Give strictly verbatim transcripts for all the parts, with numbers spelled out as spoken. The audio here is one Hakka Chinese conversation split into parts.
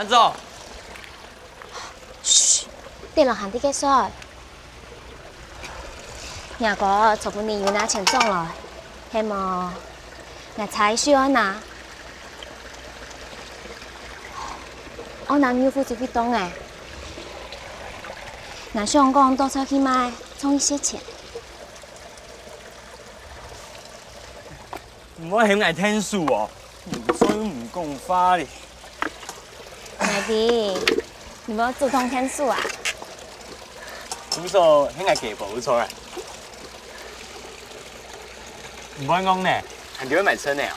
恁早。噓，對了，喊你个說。若哥昨晡日有拿錢轉來，係無？𠊎差事愛拿。愛拿你又付出去當誒。𠊎想講多出去賣，賺一些錢。 毋會喊𠊎𢯭手哦，有做又毋講話哩。𠊎知，你無主動𢯭手啊？毋係，喊𠊎家婆做啊。毋會講呢，還愛買秤呢啊？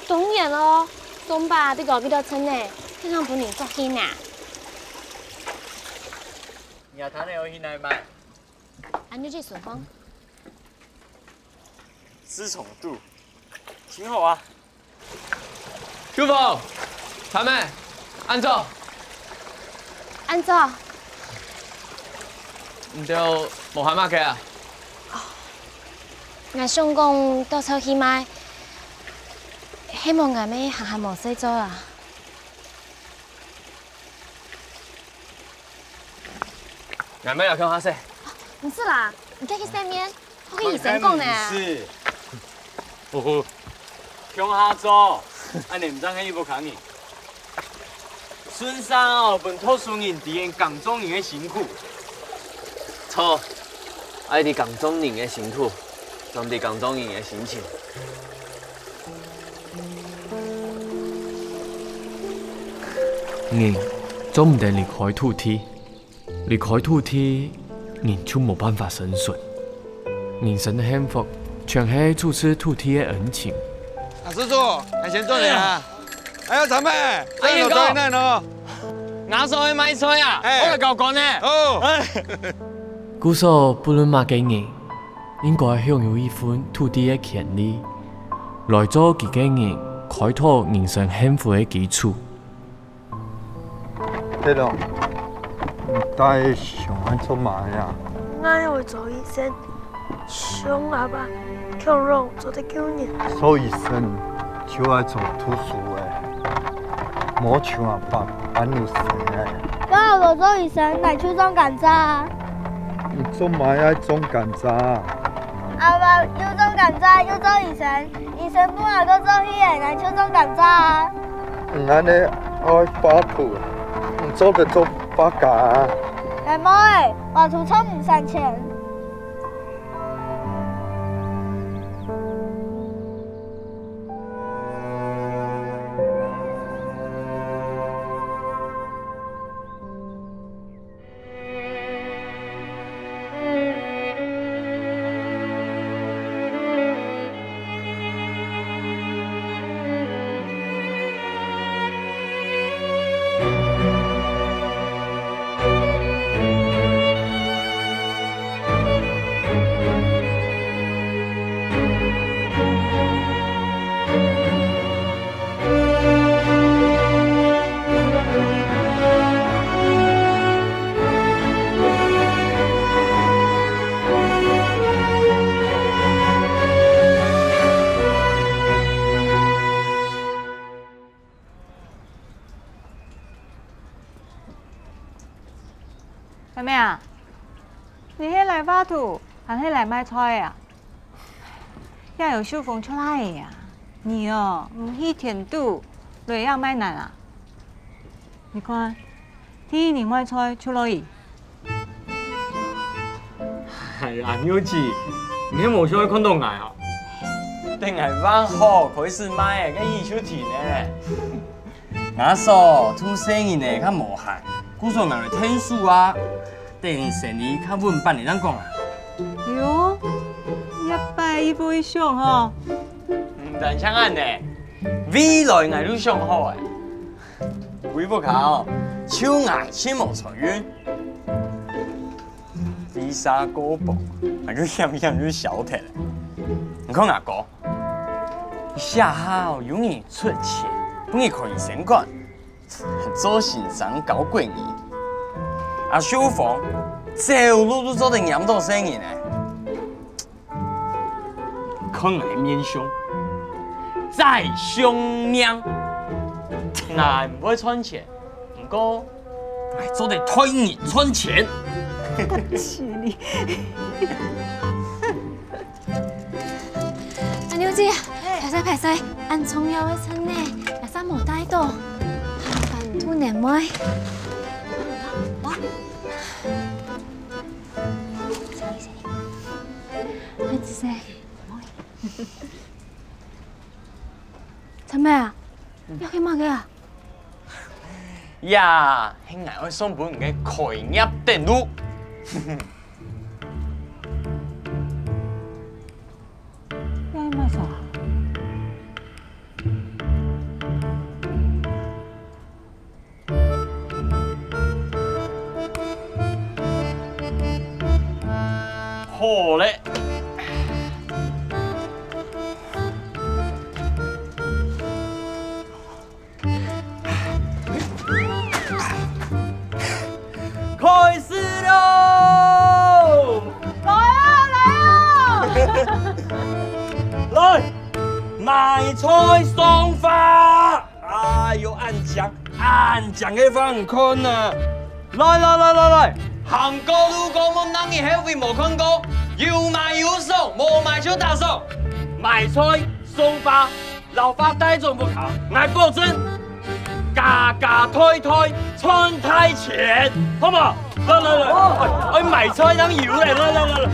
當然哦，上擺你講幾多秤呢，天天分你做去拿。你也聽你有去哪買？ 恁樣就順風。自從度，挺好啊。秋鳳，他們，恁早。恁早。你兜無閒麼个啊？𠊎想講到厝去買，係無𠊎乜閒閒無事做啊。 𠊎乜愛共下勢。毋使啦，你家己洗面，好去醫生講呢。毋使。呼呼，共下做，恁樣毋正係一屋下人。順續哦，分讀書人體驗耕種人个辛苦。著，愛知耕種人个辛苦，正知耕種人个心情。 人做毋得離開土地，離開土地，人就無辦法生存。人生个幸福，全係出自土地个恩情。啊，叔叔，𠊎先轉來啊！哎呀，長輩，哎呀，老早你來哦！𠊎所愛賣菜啊，哎。我來搞講呢。哦。哎。故所，不論麼个人， 應該享有一份土地个權利，來做佢个人開拓人生幸福个基礎。大龍，你到底想愛做麼个啊？𠊎愛做醫生，像阿爸共樣做得救人。做醫生就愛做讀書个，莫像阿爸半路死个。爸，𠊎做醫生，𠊎就種甘蔗啊！你做麼个愛種甘蔗啊？ 阿爸又種甘蔗又做醫生，醫生分𠊎過做戲仔，𠊎就種甘蔗啊。你恁樣愛畫圖，你做得做畫家啊。𠊎無欸，畫圖創毋賺錢。 妹妹啊，你係來畫圖，還係來賣菜啊？ 也有秀峰出來呀。你哦，毋去田肚，來這賣難啊？你看，第一日賣菜就落雨。哎呀，牛姐，你係無想愛看到𠊎啊？等𠊎畫好開始賣，該雨就停了。 吾嫂渡細人仔較無閒，故所𠊎來𢯭手啊。等生理較穩辦理正講啊。喲，這擺一步一想吼。毋單淨恁呢，未來𠊎都想好欸。為屋下哦，就𠊎盡無財運。 為啥過薄，𠊎就險險就消忒了。你看吾哥，這下哦有人出錢，分佢開醫生館，做先生教過人。阿秀芳，走路都做得拈著細人仔。看𠊎面相，再相命，𠊎毋會賺錢。哥，哎，做得代人賺錢。阿牛姐，歹勢歹勢，恁重要个信呢，也煞無帶到，還煩兔年妹。阿姊姊，陳妹啊，你愛去麼个啊？ 呀，係𠊎愛送分你个開業典禮。該麼儕啊？好咧。 開始囉！來啊，來啊！來，賣菜送花！哎喲，恁靚，恁靚个花你看啊！來來來來來，行過路過問人你係毋係無看過，有賣有送，無賣就打爽。賣菜送花， 摎花帶轉屋下，𠊎保證，價價退退，賺大錢，好無？來來來，哎，哎，賣菜正有咧，來來來來。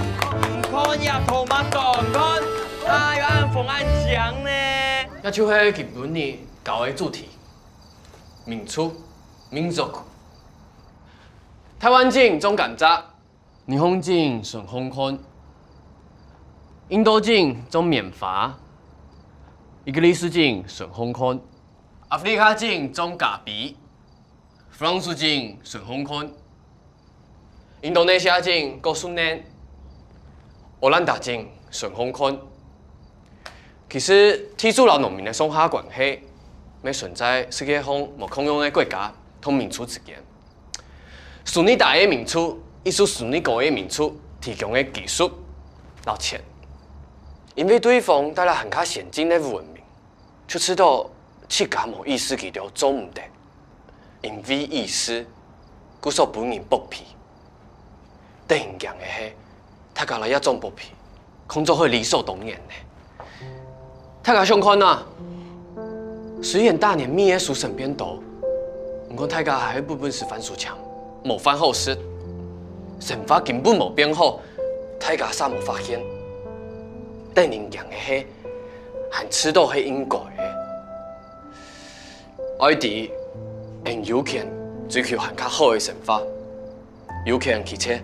看這頭毛短看，哎喲，恁紅恁靚呢。這就係今晡日教个主題，民族，民族。台灣人種甘蔗， 日本人純烘乾，印度人種棉花，義大利人純烘乾，阿非利加人種咖啡，法郎斯人純烘乾，印度尼西亞人果樹奶，奧蘭達人純烘乾。 其實，地主摎農民个上下關係，乜存在世界上無共樣个國家同民族之間。手裡打个民族，一手手裡割个民族，提供个技術摎錢。因為對方帶來還較先進个文明，就知著自家無意思佢兜做毋得。 因為意思，故所分人剝皮。得人驚个係，大家來這種剝皮，看做係理所當然呢。大家想看啊，雖然逐年米个收成變多，毋過大家還係分分食番薯簽，無飯好食，生活根本無變好，大家煞無發現。得人驚个係，還知著係應該个。 愛知，𠊎有權追求還較好个生活，有權拒絕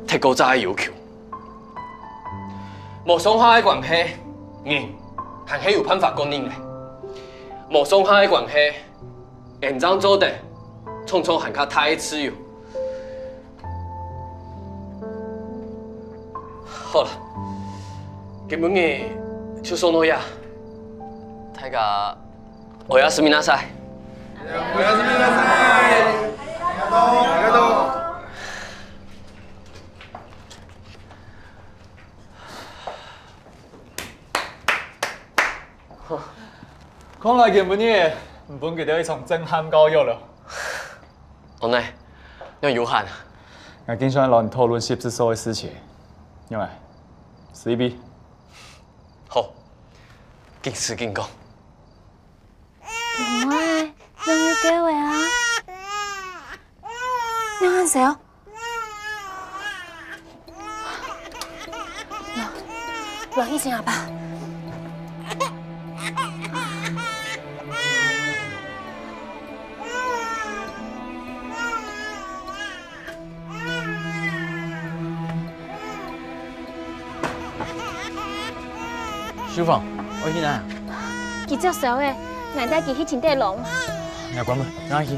忒過早个要求。無上下个關係，人還係有辦法過日个。無上下个關係，𠊎正做得創造還較大个自由。 好啦，今晡日就送到這。大家，おやすみなさい。おやすみなさい。ありがとう。ありがとう。看來今晡日，分佢兜一場震撼教育了。 哦，哪，仰有閒啊？𠊎緊想摎你討論十字所个事情，仰仔？隨便。好，緊事緊講。龍妹，仰有救个啊？仰恁燒？ 來，來去尋阿爸。秀芳，愛去哪？佢著燒咧，𠊎帶佢去尋地龍。𠊎關門，讓佢去。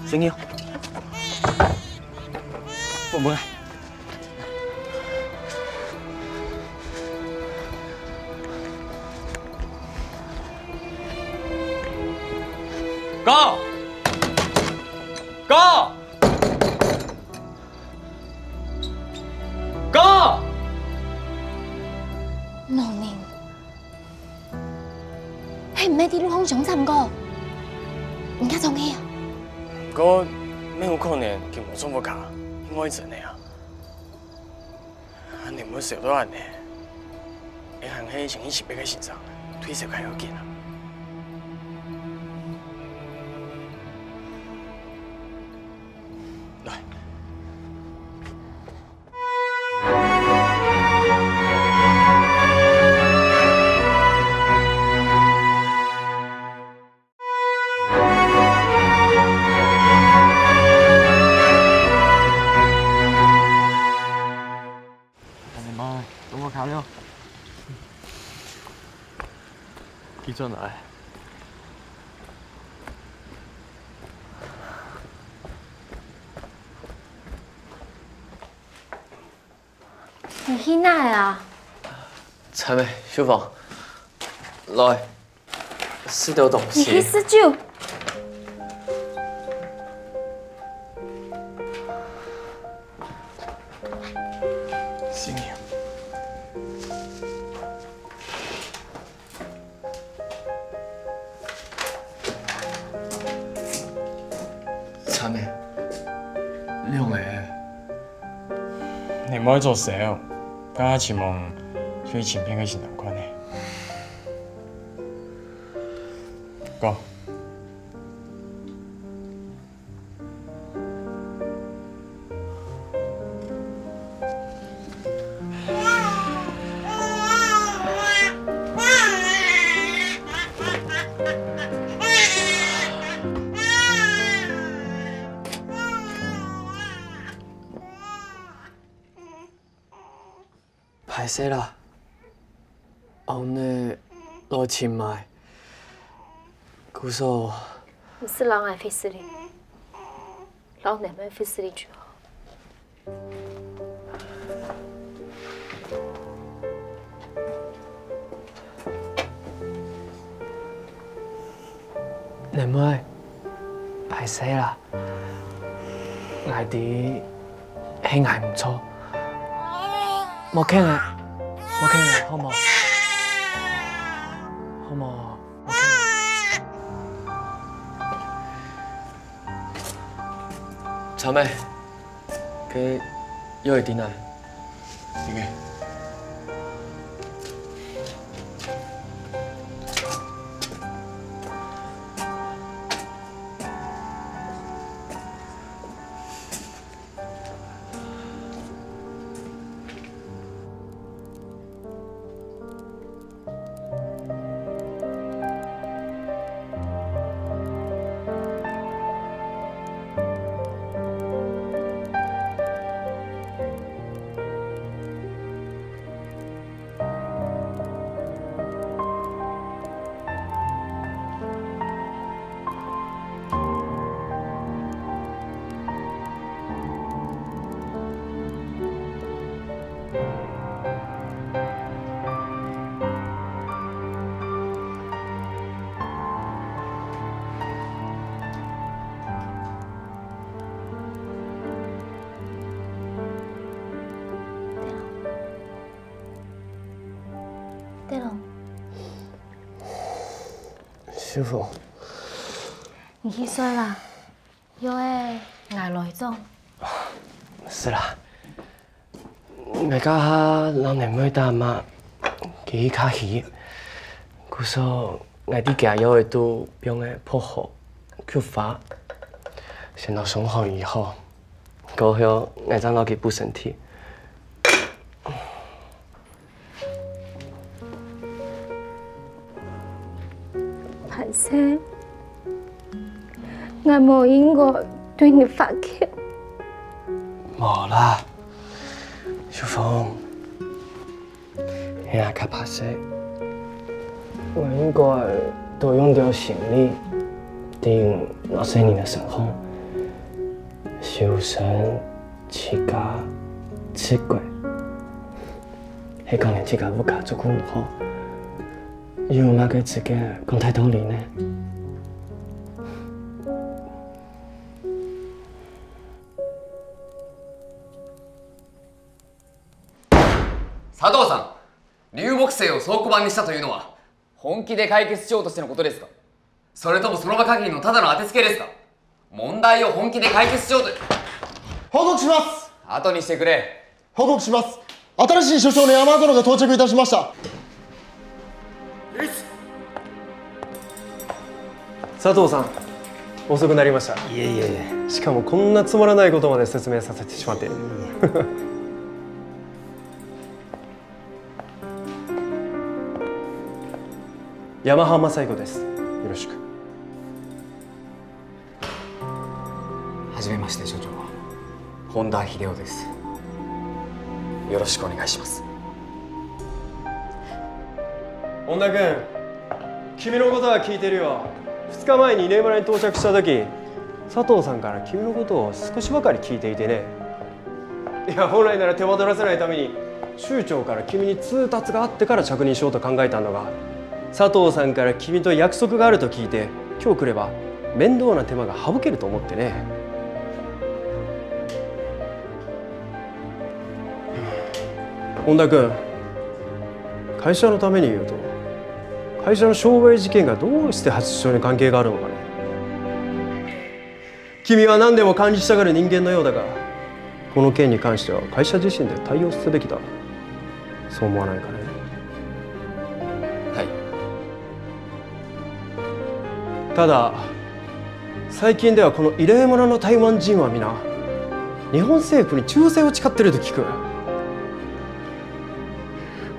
先去哦。 放門來。哥！哥！哥！無人。 係毋係在路項相閃過？人家總去啊？毋過，佢無中屋下，係外籍个啊。恁樣會燒到恁樣，𠊎還係先去尋別个先生，退燒較要緊啊。來。 你媽，等我卡了。佢轉來。你去哪啊？采妹，秀芳，來，食兜東西。你去食酒。新娘。 采妹，你仰仔？你毋愛做事哦，等下尋望去尋別个先生看呢。講。 歹勢啦，後日來尋𠊎。故所，毋使摎𠊎會失禮，摎你們會失禮就好。 妹妹，歹勢啦，𠊎知係𠊎毋著，莫譴𠊎，莫譴𠊎，好無？好無？莫譴𠊎。采妹， 該藥仔在哪？這个。 德龍，秀芳，你去睡啦。 藥仔𠊎來裝。係啦，𠊎這下摎你妹打麻，佢較虛，故所𠊎在厥藥仔肚放个薄荷、菊花，先摎傷寒醫好，過後𠊎正摎佢補身體。 歹勢，𠊎無應該對你發譴。無啦，秀芳，你也較歹勢。𠊎應該多用兜心力，在若細人个身項，修身、 齊家、治國，係講你自家屋下做得毋好，有麼个資格講大道理呢？佐藤さん、流木星を倉庫版にしたというのは、本気で解決しようとしてのことですか？それともその場限りのただの当てつけですか？問題を本気で解決しようと。報告します。後にしてくれ。報告します。新しい所長の山田殿が到着いたしました。佐藤さん、遅くなりました。いえいえいえ。しかもこんなつまらないことまで説明させてしまって。山浜最後です。よろしく。はじめまして所長、本田秀夫です。よろしくお願いします。本田君、君のことは聞いてるよ。ふつかまえに根室に到着した時、佐藤さんから君のことを少しばかり聞いていてね。いや、本来なら手間取らせないために、州長から君に通達があってから着任しようと考えたんだが、佐藤さんから君と約束があると聞いて、今日来れば面倒な手間が省けると思ってね。本田君、会社のために言うと、会社の傷害事件がどうして八十に関係があるのかね。君は何でも管理したがる人間のようだが、この件に関しては会社自身で対応すべきだ。そう思わないかね。はい。ただ、最近ではこの異例者の台湾人は皆、日本政府に忠誠を誓っていると聞く。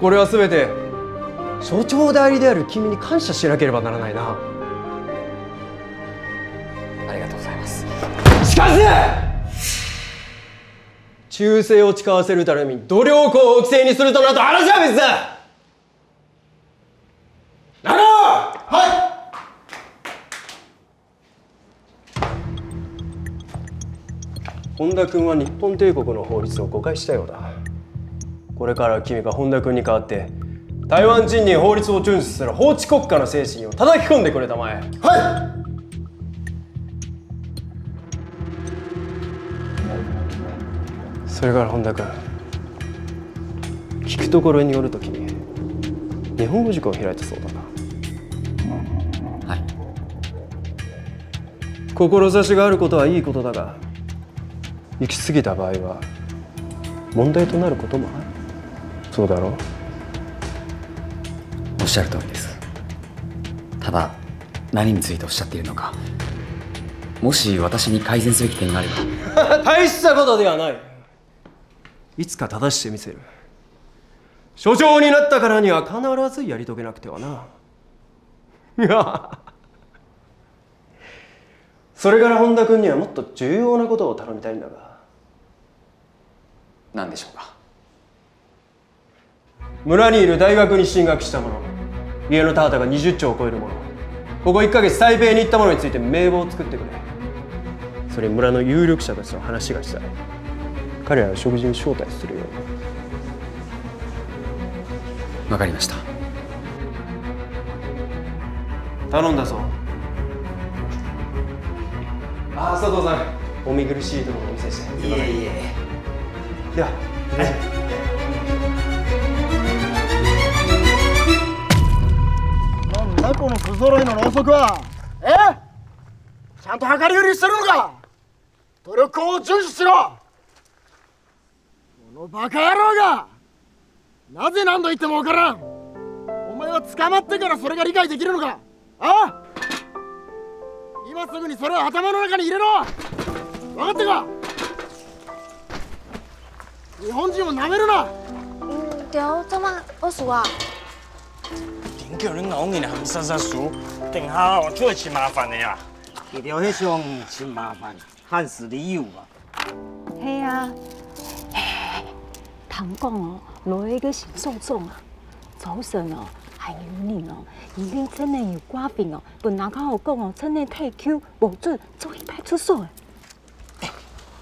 これは全て、所長代理である君に感謝しなければならないな。ありがとうございます。しかし忠誠を誓わせるために度量衡を犠牲にするとなると話は別だ。なるはい。本田君は日本帝国の法律を誤解したようだ。これからは君が本田君に代わって、台湾人に法律を遵守する法治国家の精神を叩き込んでくれたまえ。はい。それから本田君、聞くところによると君、日本語塾を開いたそうだな。はい。志があることはいいことだが、行き過ぎた場合は問題となることもある。そうだろう？おっしゃる通りです。ただ、何についておっしゃっているのか、もし私に改善すべき点があれば。大したことではない。いつか正してみせる。所長になったからには必ずやり遂げなくてはな。それから本田君にはもっと重要なことを頼みたいんだが。何でしょうか？村にいる大学に進学した者、家の田畑がにじゅっちょうを超える者、ここいっかげつ台北に行った者について名簿を作ってくれ。それに村の有力者たちと話がしたい。彼らを食事に招待するように。わかりました。頼んだぞ。ああ、佐藤さん、お見苦しいところをお見せして。いえいえ。では、なんだこの不揃いのろうそくは。え？ちゃんと量り売りしてるのか？努力を遵守しろ。このバカ野郎が、なぜ何度言ってもわからん。お前は捕まってからそれが理解できるのか？あ？今すぐにそれを頭の中に入れろ。分かったか？日本人を舐めるな。嗯，对，做嘛，我输啊。顶叫你咬人还毋煞煞输，等下哦就会真麻烦的呀。一条黑熊真麻烦，汉斯理由啊。系啊，听讲哦，落一个新所长啊，早晨哦，还有人哦，因为真的有挂名哦，本来讲好讲哦，真的退休，无准做一派出所诶。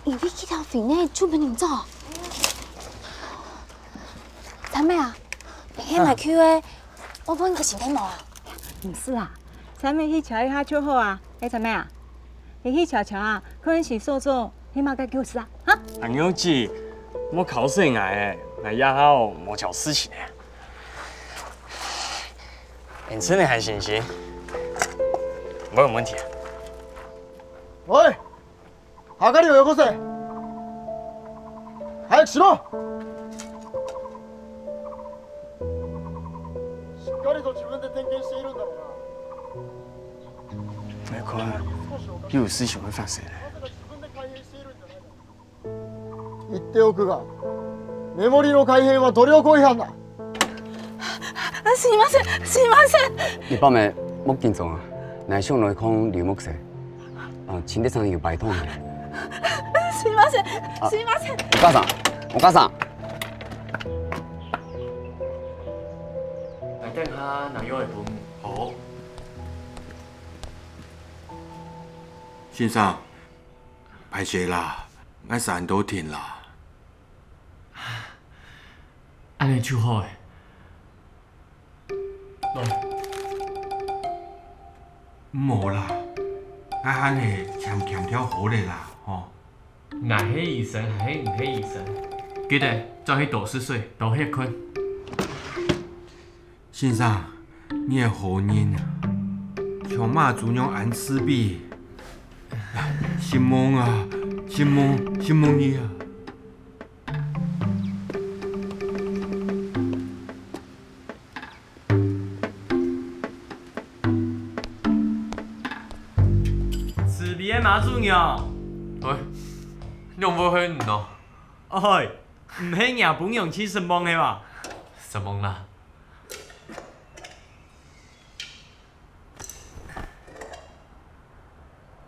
因为这条名呢，出名人走。三妹啊，你去买去诶，我帮你个身体毛啊。毋是啊，三妹去瞧一下就好啊。哎，三妹啊，你去瞧瞧啊，看新所长，你嘛该给我吃啊，哈？阿牛姐，莫考试𠊎诶，𠊎也好无找事情诶。你真的还行行，没有问题啊。喂，はかりをよこせ。早くしろ！しっかりと自分で点検しているんだろうな。 哎，看，又有事情會發生了。言っておくが、メモリの改変は努力違反だ。すいません、すいません。二番目、莫緊張啊，乃上來看劉牧師。啊，清潔廠有擺攤呢。すいません、すいません。お母さん、お母さん。來，等下拿藥來分你。好。 先生，歹勢啦，𠊎儕人都停啦。恁呢就好欸。來。無啦，𠊎還係簽簽條好咧啦，吼。𠊎係醫生還係你係醫生？記得，早起多食水，多歇睏。 先生，你係好人啊，像媽祖娘恁慈悲。承蒙啊，承蒙，承蒙你啊！慈悲个媽祖娘。喂，仰會係你哦？哎，毋係若餔娘去承蒙个吧？承蒙啦。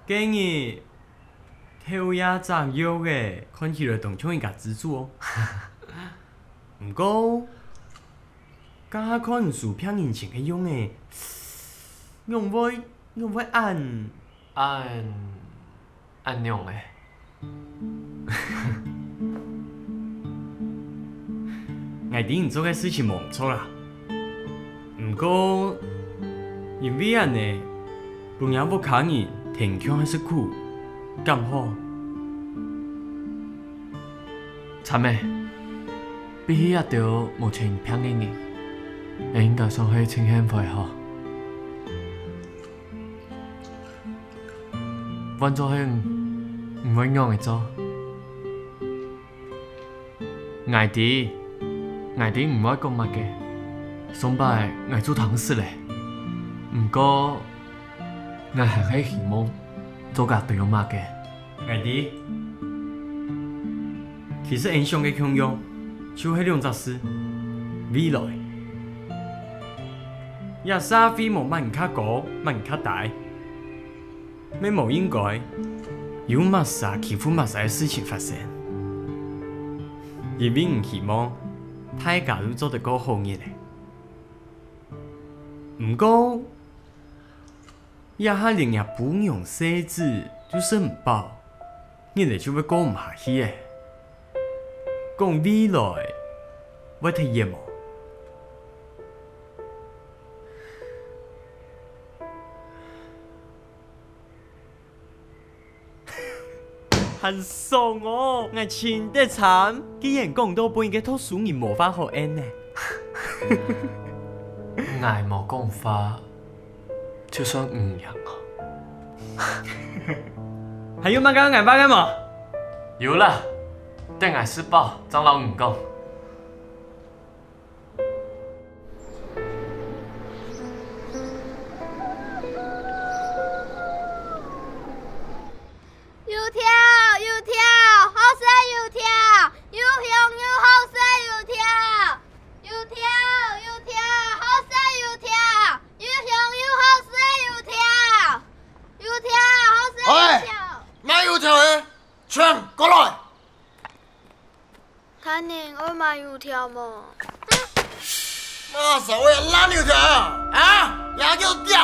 該日，偷這隻藥仔，看起來當像一個蜘蛛哦。毋過，這下看你手片人前个樣仔，仰會，仰會恁……恁，恁樣咧？ 𠊎知你做个事情無毋著啦，毋過因為恁呢，分若屋下人天光還食苦，敢好？慘欸，比起這兜無錢病个人，𠊎應該算係盡幸福吼。 換做係你，你會仰仔做？𠊎知，𠊎知你毋會講麼个，上擺𠊎就聽失禮。毋過，𠊎還係希望做得著麼个。𠊎知，其實𠊎想个共樣，就係兩隻字：未來。這社會無麼人較高，麼人較低。 乜無應該有麼儕欺負麼儕个事情發生，因為𠊎希望大家都做得過好日仔。毋過，這下連若餔娘細子都食毋飽，日仔就會過毋下去咧。講未來，會忒遠無？ 還爽哦！𠊎盡得慘，竟然講到分一個讀書人無話好應呢。𠊎無講話，就算你贏哦。還有麼个愛𠊎話个無？有啦，等𠊎食飽正摎你講。 油條，油條，好食个油條，又香又好食个油條。油條，油條，好食个油條，又香又好食个油條。油條，好食个油條。喂，賣油條个，全過來！ 大人，愛買油條無？麼儕會爛油條啊？啊？也叫店，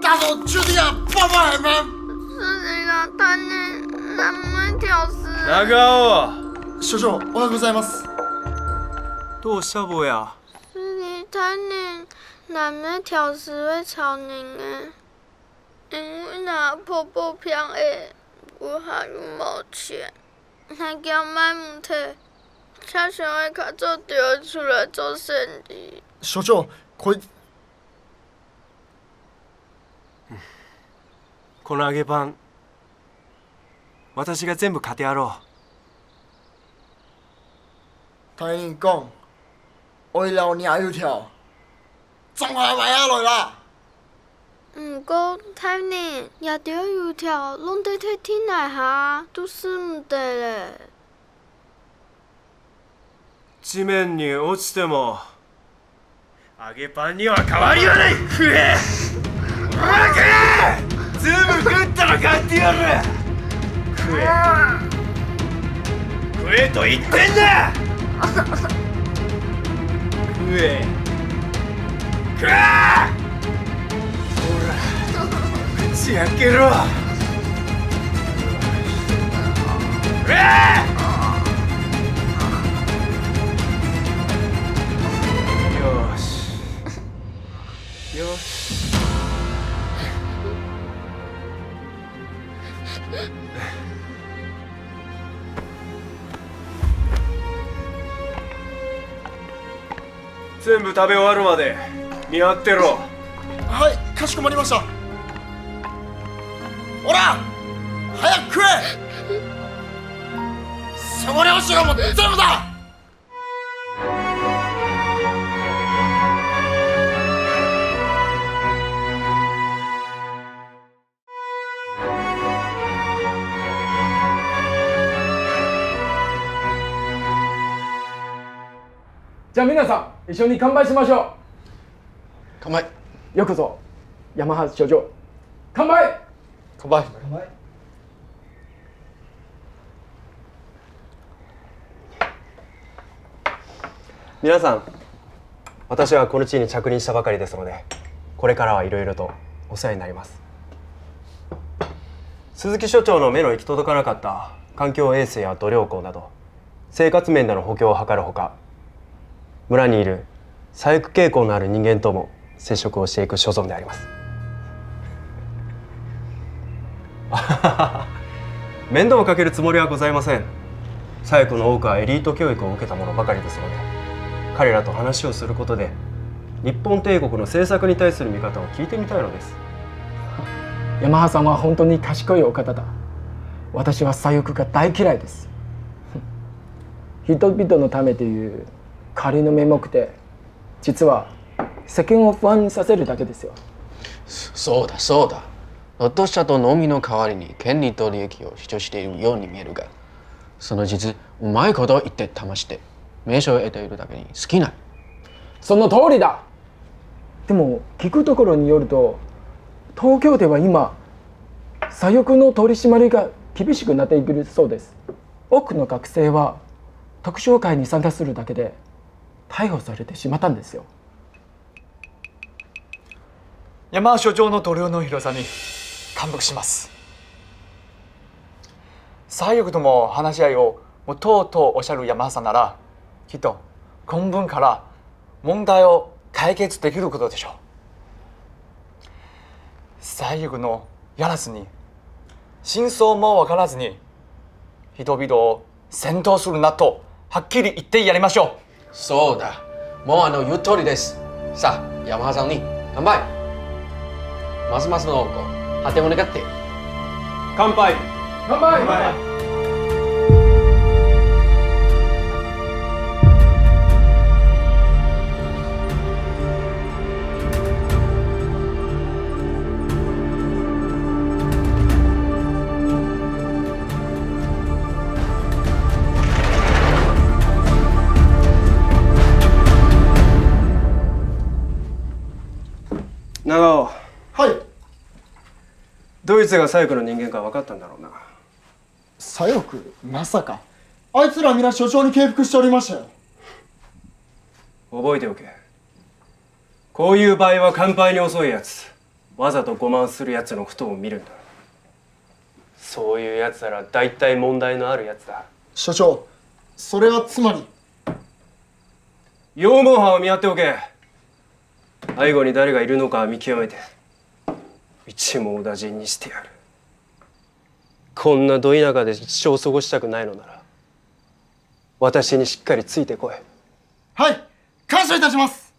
打掃就地啊，包包還慢。失禮啦，大人，難毋會挑食。哪个啊？少々、おはようございます。どうした、坊や？失禮，大人，難毋會挑食會吵人欸。因為若婆婆病咧，屋下又無錢。 𠊎驚賣毋忒，正想愛較早兜出來做生理。所長，こい、この揚げパン、私が全部買ってやろう。大人講，愛留若油條，總下買下來啦！毋過，大人，這兜油條攏跌忒地泥下，都食毋得咧。地面に落ちても、揚げパンには変わりはない。食え！ほら食え！全部食ったら買ってやる。食え。食えと言ってんだ。食え。食え！ほら、口開けろ。食え！よし。よし。全部食べ終わるまで見張ってろ。はい、かしこまりました。ほら、早く食え！そこに落ちてるもん全部だ！じゃあ皆さん、一緒に乾杯しましょう。乾杯。よくぞ、山葉所長。乾杯。乾杯。乾杯。皆さん、私はこの地に着任したばかりですので、これからはいろいろとお世話になります。鈴木所長の目の行き届かなかった環境衛生や土壌工など、生活面での補強を図るほか、村にいる左翼傾向のある人間とも接触をしていく所存であります。面倒をかけるつもりはございません。左翼の多くはエリート教育を受けた者ばかりですので、彼らと話をすることで、日本帝国の政策に対する見方を聞いてみたいのです。山葉さんは本当に賢いお方だ。私は左翼が大嫌いです。人々のためという、彼の名目で、実は世間を不安にさせるだけですよ。そそうだ、そうだ。ロッド社と農民の代わりに、権利と利益を主張しているように見えるが、その事実、うまいこと言って騙して、名称を得ているだけに過ぎない。その通りだ。でも、聞くところによると、東京では今、左翼の取り締まりが厳しくなっているそうです。多くの学生は、特殊会に参加するだけで、逮捕されてしまったんですよ。山所長の度量の広さに感服します。左翼とも話し合いをもうとうとうおっしゃる山さんなら、きっと根本から問題を解決できることでしょう。左翼のやらずに、真相もわからずに、人々を洗動するなと、はっきり言ってやりましょう。そうだ。もうあの言う通りです。さあ、山葉さんに乾杯。ますますのこう、果てを願って。乾杯。乾杯。乾杯。長尾。はい。どいつが左翼の人間か分かったんだろうな。左翼？まさか。あいつら皆所長に敬服しておりましたよ。覚えておけ。こういう場合は乾杯に遅いやつ、わざとごまんするやつのことを見るんだ。そういうやつなら大体問題のあるやつだ。所長、それはつまり。羊毛班を見張っておけ。背後に誰がいるのか見極めて、一網打尽にしてやる。こんなど田舎で一生過ごしたくないのなら、私にしっかりついてこい。はい、感謝いたします。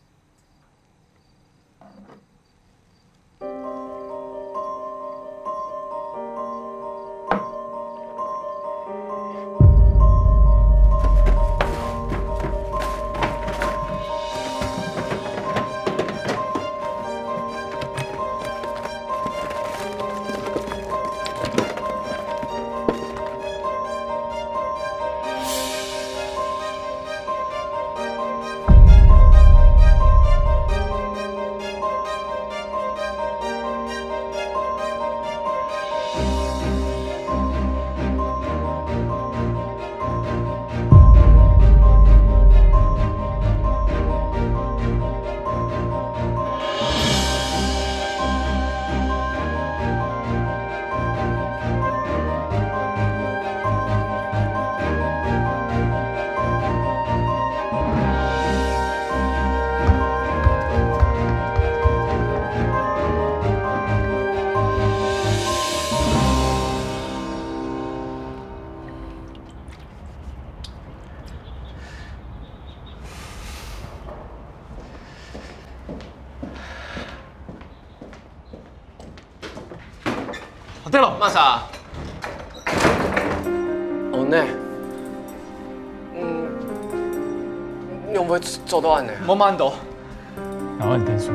マサ。おね。うん。你会做到安呢？我慢到。然后你等说。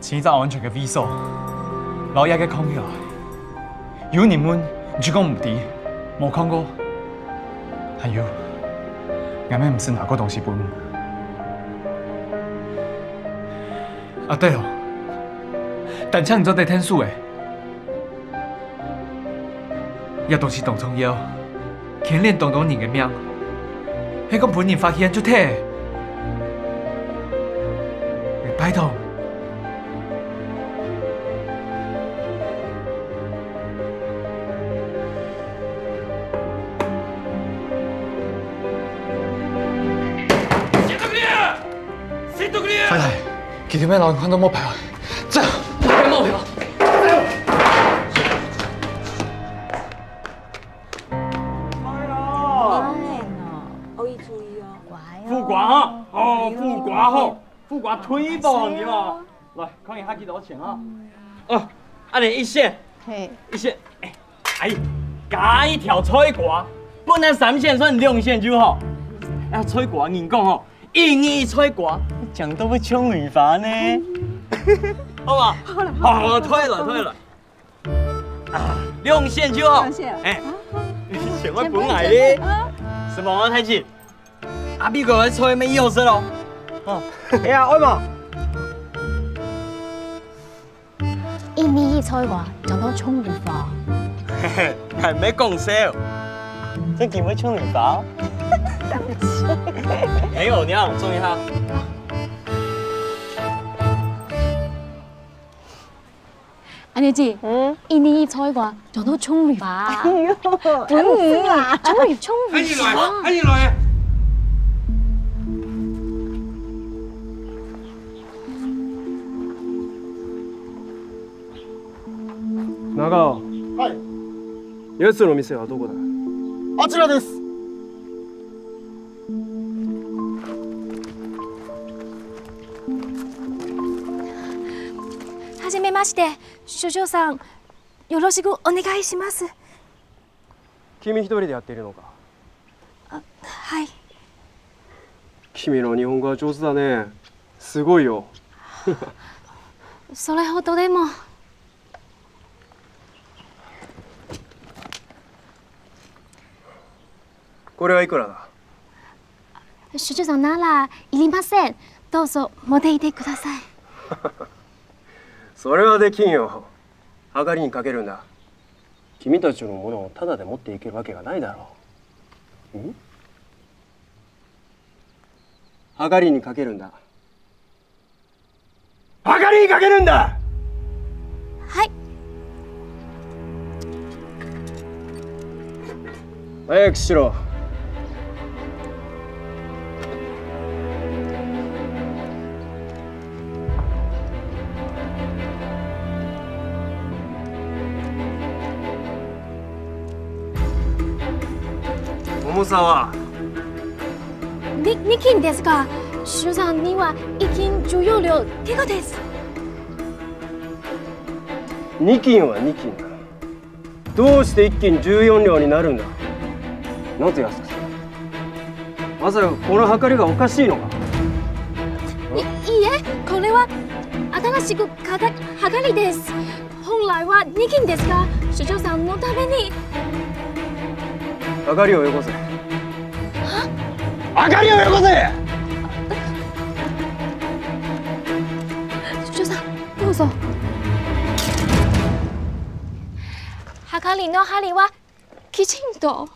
尋一隻安全个位所，摎這个囥起來。有人問，你就講毋知，無看過。還有，𠊎乜毋識拿過東西分你。啊，對哦，單淨你做得𢯭手誒。 這東西當重要，牽連當多人个命，係講分人發現就忒。拜託。 快來，佢兜乜摎人看到冒牌啊！走！冒牌！副官哈，哦，副官吼，副官退步了。來，看一下幾多錢哈。哦，恁呢一線，嘿，一線，哎，加一條菜瓜，本來三線算兩線就好。啊，菜瓜人講吼， 一日菜瓜，講到會像桂花呢。好吧？好了，好了，好了，退了，退了。啊，兩線就好。兩線。哎，錢會分𠊎的。什麼，太子？阿比哥个菜乜有食咯。哦，哎呀，愛無？ 一日一菜瓜，講到像桂花。嘿嘿，還無講笑。正經會像桂花？沒有，你讓我種一下。安妮姐，嗯，一日一菜瓜，講到像桂花。哎呦，不是啦，像桂，像桂花。哎，你來，哎，你來。 長尾。はい。奴の店はどこだ？あちらです。はじめまして、所長さん、よろしくお願いします。 君一人でやっているのか？あ、はい。君の日本語は上手だね。すごいよ。それほどでも。これはいくらだ？所長さんならいりません。どうぞ持っていてください。それはできんよ。はかりにかけるんだ。 君たちのものをタダで持っていけるわけがないだろう。ん？はかりにかけるんだ。はかりにかけるんだ！はい。早くしろ。 重さは？に、に斤ですか？所長さんには一斤十四両程度です。に斤はに斤だ。 どうして一斤十四両になるんだ？なぜ安くする？まさかこのはかりがおかしいのか？い、いいえ、これは新しく買ったはかりです。本来はに斤ですが、所長さんのために。はかりをよこせ。はかりをよこせ！所長さん、 どうぞ。はかりの針はきちんと。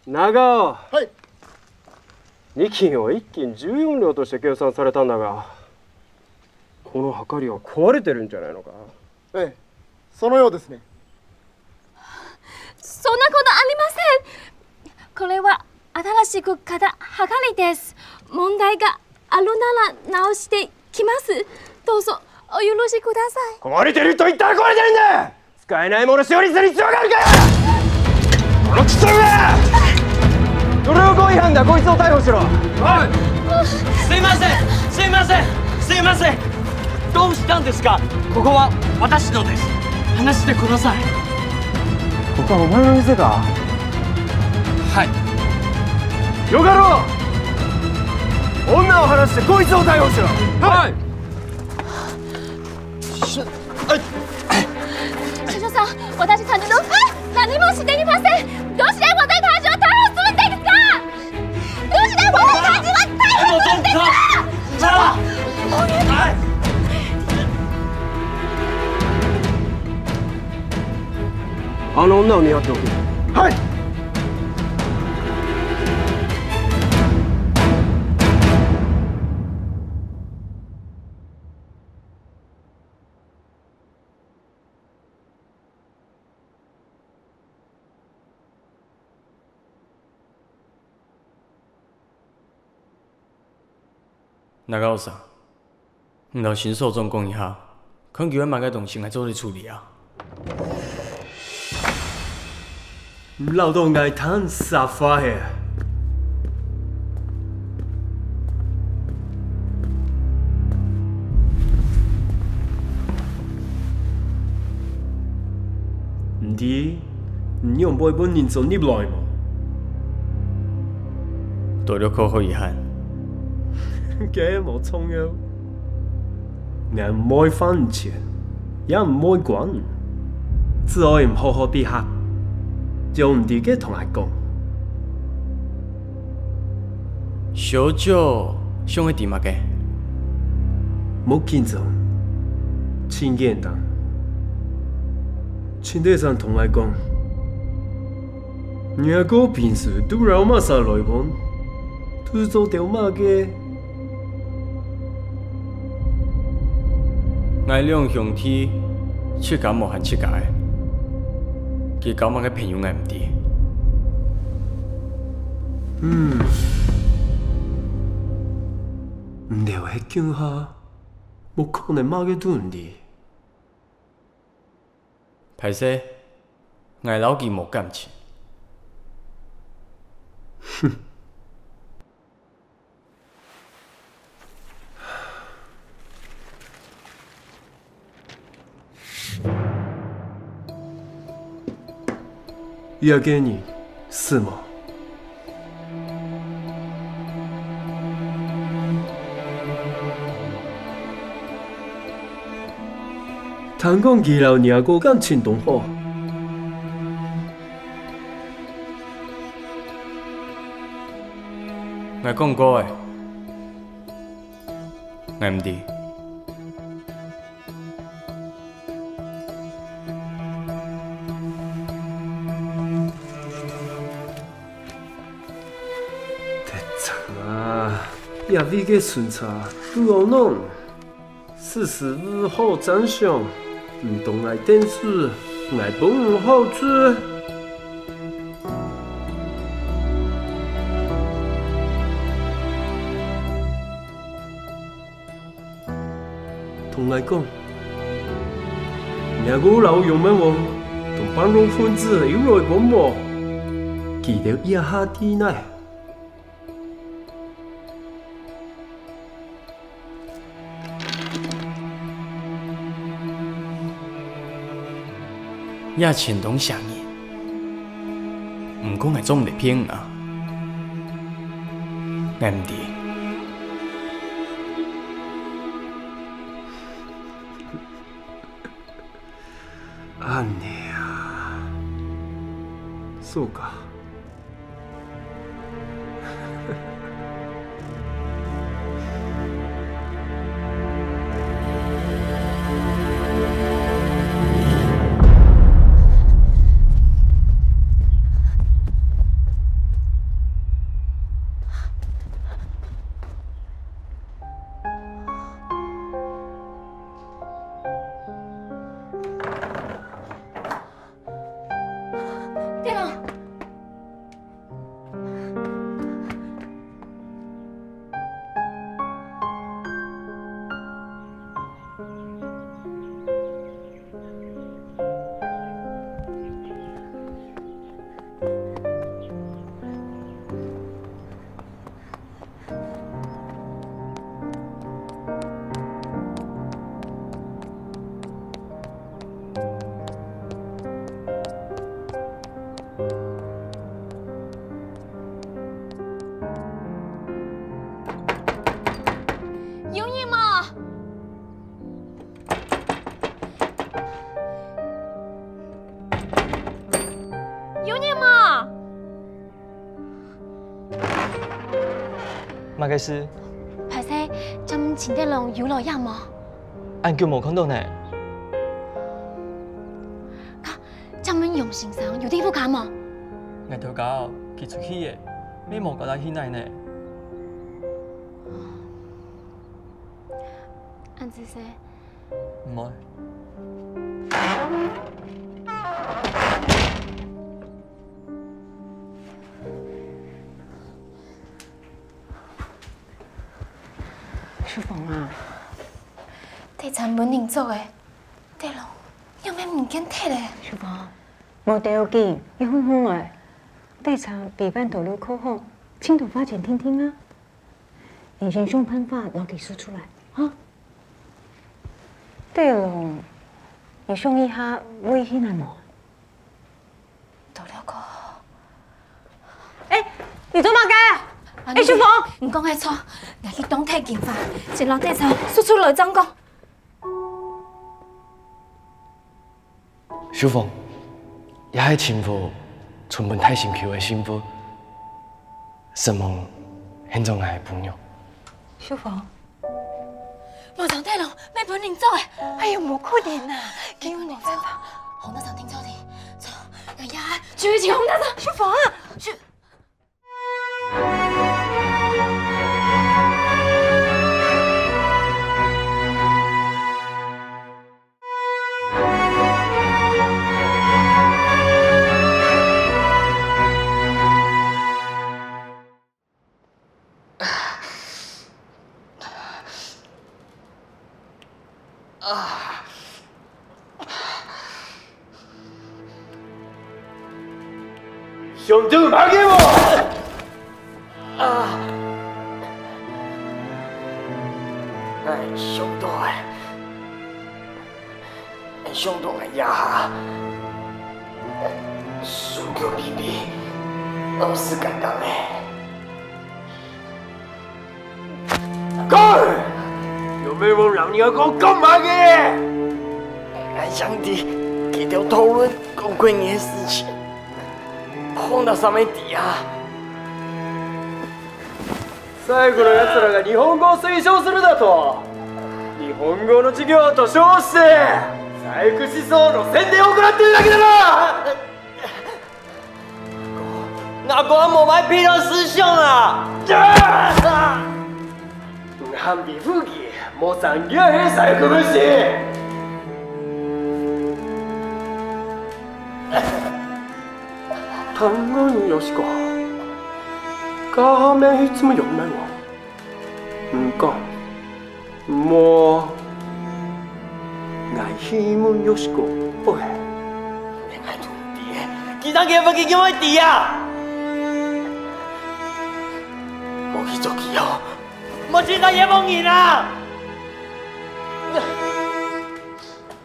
長尾。はい。に斤を一斤十四両として計算されたんだが、このはかりは壊れてるんじゃないのか？ ええ、そのようですね。そんなことありません。これは新しく買ったはかりです。問題があるなら直してきます。どうぞお許しください。 壊れてると言ったら壊れてるんだ！使えないもの修理する必要があるか！このクソが！塗料違反だ、こいつを逮捕しろ！はい！すいません、すいません、すいません。どうしたんですか？ここは私のです。話してください。ここはお前の店か？はい。よかろう。女を離してこいつを逮捕しろ。はい。所長さん、私たちの、あ、何もしていません。どうして私たちを逮捕するんですか？どうして私たちは逮捕するんですか？あの女を見張っておけ。はい。中尾さん，你摎新所長講一下，看佢有麼个東西，𠊎做得處理啊。你恅到𠊎聽沙發嘿。毋知 你仰般會分人做入來無？多了可好遺憾。該無重要。𠊎毋會還你錢，也毋會關你，只愛你好好配合，將你知个同𠊎講。 小姐想愛知麼个？莫緊張，盡簡單。請先生同𠊎講，你阿哥平時都摎麼儕來往，都做兜麼个？ 𠊎兩兄弟，自家無閒自家个，佢交麼个朋友𠊎毋知。嗯，你兜係共下，無可能麼个都毋知。歹勢，𠊎摎佢無感情。 這个人，係無？聽講佢摎若哥感情當好。 𠊎講過个，𠊎毋知。忒慘啊！這位个巡查都好弄。 識時務好讚賞，毋同𠊎等事，𠊎分你好處。同𠊎講，若哥摎楊文王同半路分子有來往無？佢兜這下在哪？ 這錢當嚇人，毋過𠊎做毋得騙你啊！𠊎毋知。恁呢啊，そうか。 店長，麼个事？歹勢，請問陳德龍有來也無？恁久無看到呢。啊，請問楊先生有在屋下無？𠊎頭家佢出去了，乜無交代去哪呢。恁仔細。毋會。 秀芳啊，底層分人捉个，德龍仰會毋見忒咧？秀芳，無要緊，一紅紅个，底層比半斗路較好，盡多花錢定定啊。你先想辦法摎佢贖出來，哈？德龍，你想一下會去哪無？ 到了過後。哎，你做麼个？哎，秀芳！你講个著，𠊎去當地警方，先摎底層贖出來正講。秀芳，這係陳福存分大心臼个信物，承蒙你做𠊎个餔娘。秀芳， 無將德龍，乜分人捉个。哎喲，無可能啊，佢無辦法。紅大生聽著哩，走，哎呀，就已經紅大生，秀芳啊，秀。 想到麼个無？啊！𠊎想到了。 想到𠊎這下手腳疲憊，毋使簡單了。講！有麼个人摎你講講麼个？𠊎想知佢兜討論講過你个事情，紅大生乜知啊？ 最後の奴らが日本語を推奨するだと。日本語の授業を図書室で採掘思想の宣伝を行っているだけだな。吾哥無賣批評思想啊！你還比武器，無三件係採掘物資。 丹後のよし子、母面いつも呼んだの。毋過，無，𠊎希望よし子，OK。你還做毋知，其他个分佢叫愛知啊！莫去做佢哦，莫去做野蠻人啊！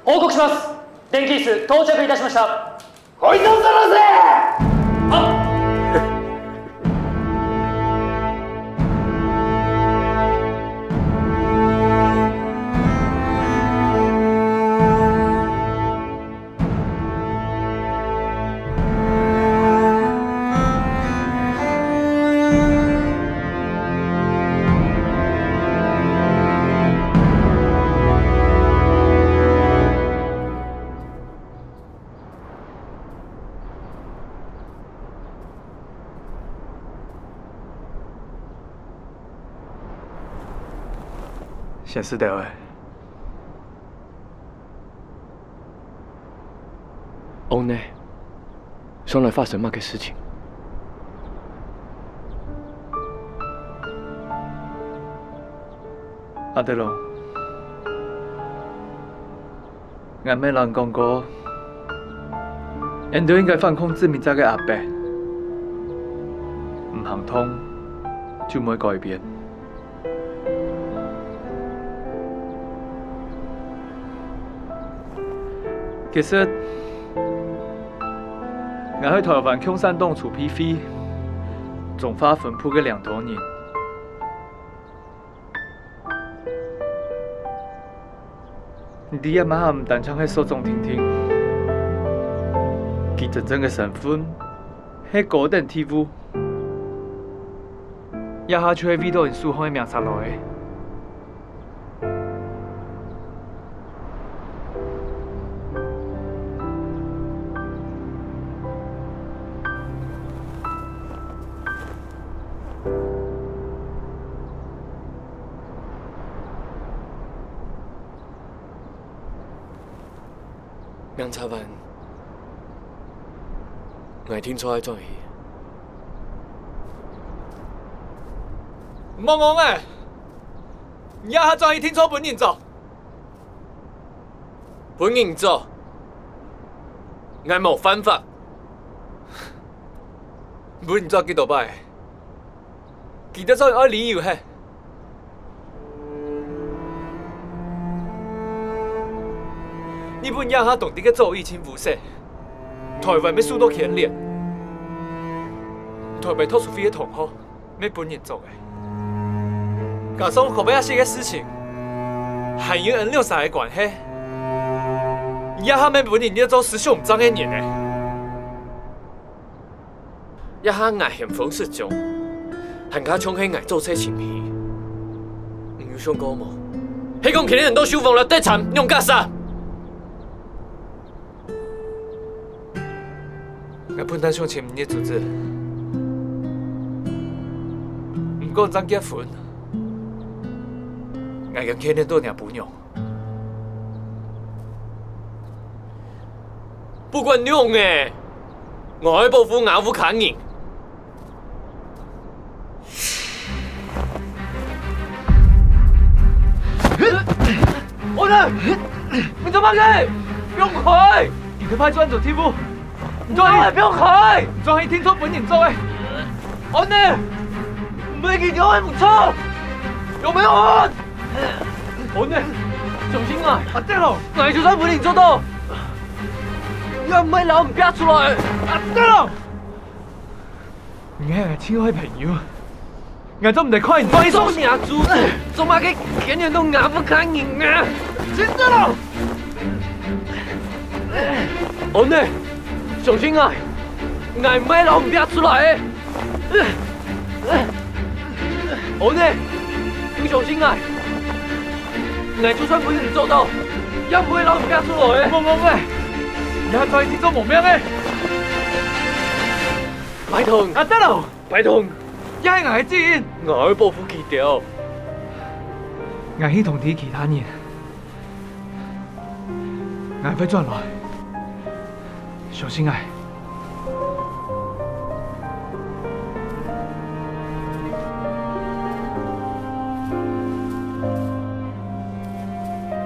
報告します。電気室到着いたしました。 おい、どうしたのせ！先生，對欸。哦呢，上來發生麼个事情？阿德龍。 𠊎乜摎你講過，𫣆兜應該反抗殖民者个壓迫，毋行動就毋會改變。其實，𠊎係臺灣共產黨籌備會中華分部个領導人。 你知阿媽毋單淨係所長定定，佢真正个身份係高等特務。這下就係為著你手項个名冊來个。 名冊還，𠊎定著愛轉去。莫戇个！你這下轉去定著分人捉！分人捉？𠊎無犯法。分人捉幾多擺？ 佢兜做愛理由係？日本這下當地个左翼盡烏色，臺灣乜受到牽連。臺北讀書會个同學乜分人捉个，加上後背這兜个事情，還有𠊎兩儕个關係，這下乜分人列做思想毋正个人呢。 這下𠊎咸豐失蹤，還較像係𠊎做錯事情。你有想過無？係講今日人到書房來得慘，仰結煞？𠊎本旦想請你个阻止，毋過正結婚，𠊎敢牽連到若餔娘。 不管仰仔，𠊎愛保護吾屋下人。安呢！你做麼个？放開！你个派出所地步！你做，放開！你做，一定做分人捉个！安呢！毋係佢仰仔毋著！有沒有安？ 安呢，相信𠊎！阿德郎！𠊎就算分人捉到，也毋會摎你撇出來！阿德郎！你係𠊎盡好个朋友，𠊎做毋得看你做一手。做若主子，做麼个牽連到吾屋下人啊？阿德郎！安呢，相信𠊎，𠊎毋會摎你撇出來个。 安呢，你相信𠊎，𠊎就算分人捉到，也毋會摎你撇出來个。戇戇个，這下轉去定著無命个。拜託，阿德郎！拜託，這係𠊎个責任。𠊎愛保護佢兜。𠊎去通知其他人。 𠊎會轉來，相信𠊎。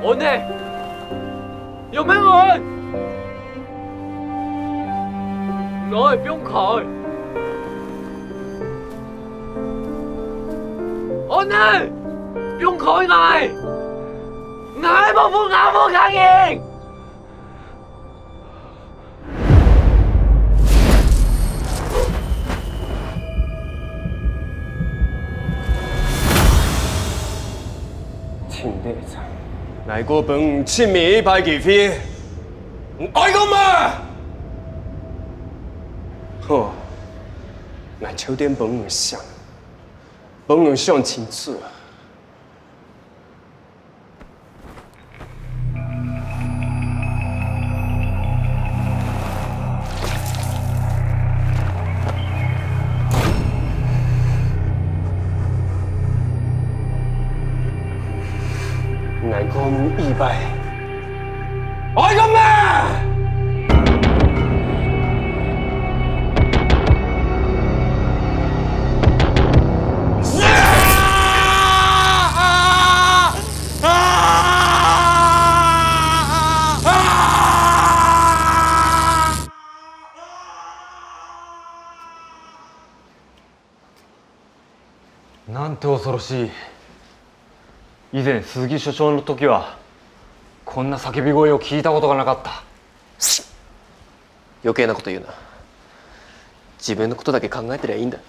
安呢，楊明安！ 𠊎愛放開！安呢！放開𠊎！𠊎無分𠊎無家人！ 盡得哉，𠊎過分你盡尾一擺機會，你愛講麼？好，𠊎就等分你想，分你想清楚。 𠊎講一擺，愛講咩？ なんて恐ろしい。以前、鈴木所長の時は、こんな叫び声を聞いたことがなかった。余計なこと言うな。自分のことだけ考えてりゃいいんだ。 「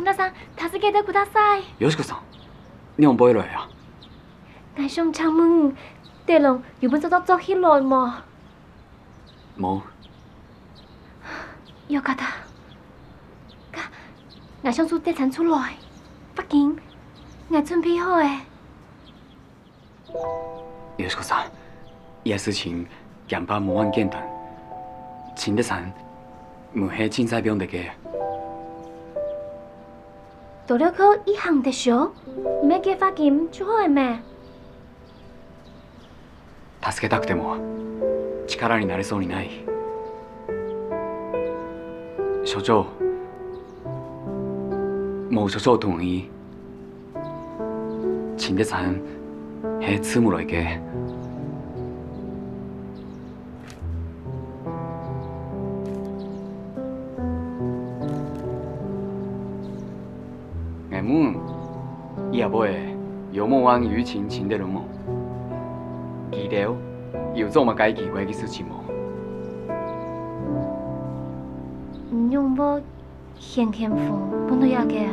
大さん、助けてください。よしこさん、你仰會來啊？𠊎想請問你，地龍有分做到做起來無？無。よかった。該，𠊎想出地產出來。發緊，𠊎準備好咧。 よしこさん、這事情恐怕無恁簡單。陳德山毋係凊彩放忒个。努力靠一項得手，毋係計畫金就好个咩？助けたくても、力になれそうにない。所長、もう所長同意。 陳德山係自務來个。𠊎問，你阿伯有無還有請陳德龍無？佢兜有做麼个奇怪个事情無？你仰會 掀掀風，分到這个啊？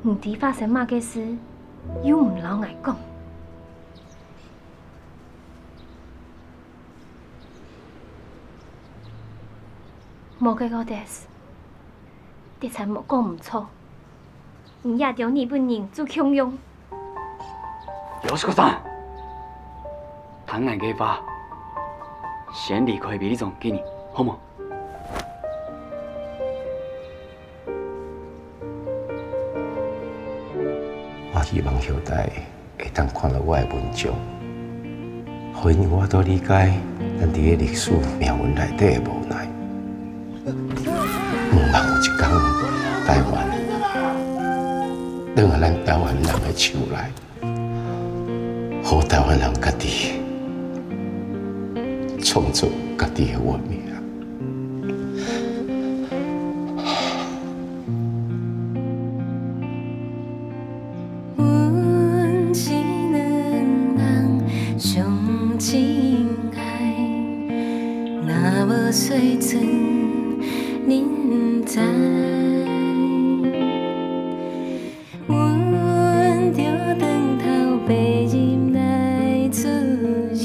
你知發生麼个事，又毋摎𠊎講。無結果です。 的確無講毋著，你這兜日本人就共樣。よしこさん，聽𠊎个話，先離開比利總經理，好無？我希望後代 會當看到我个文章，會讓𠊎都理解咱佇个歷史命運內底个無奈。毋望有一工，台灣，等下咱台灣人个手內，予台灣人家己創造家己个文明。 阮是兩人相親愛，若無水準，恁毋知。阮著轉頭爬入來自認，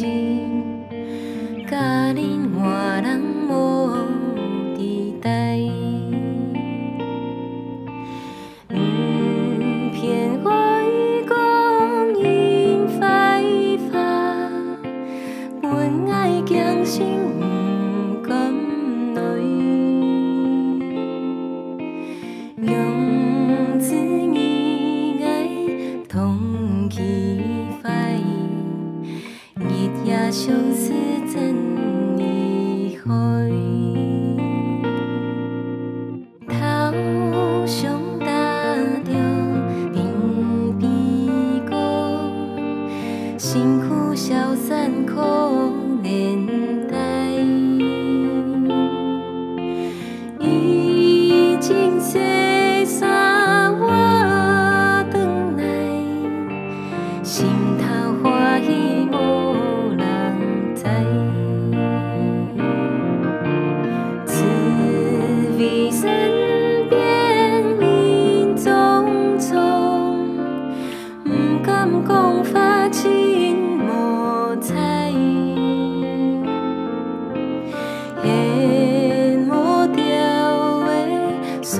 家人外人無底代。 毋偏愛講因壞話，分𠊎驚心毋甘內。用盡意愛通氣壞， 日夜相思真厲害。頭上打著鬢邊鼓，身軀消瘦可憐代。 已經洗衫我轉來，心頭歡喜無人知。紫微山邊人淙淙， 毋敢講話真無彩，掀無掉的雙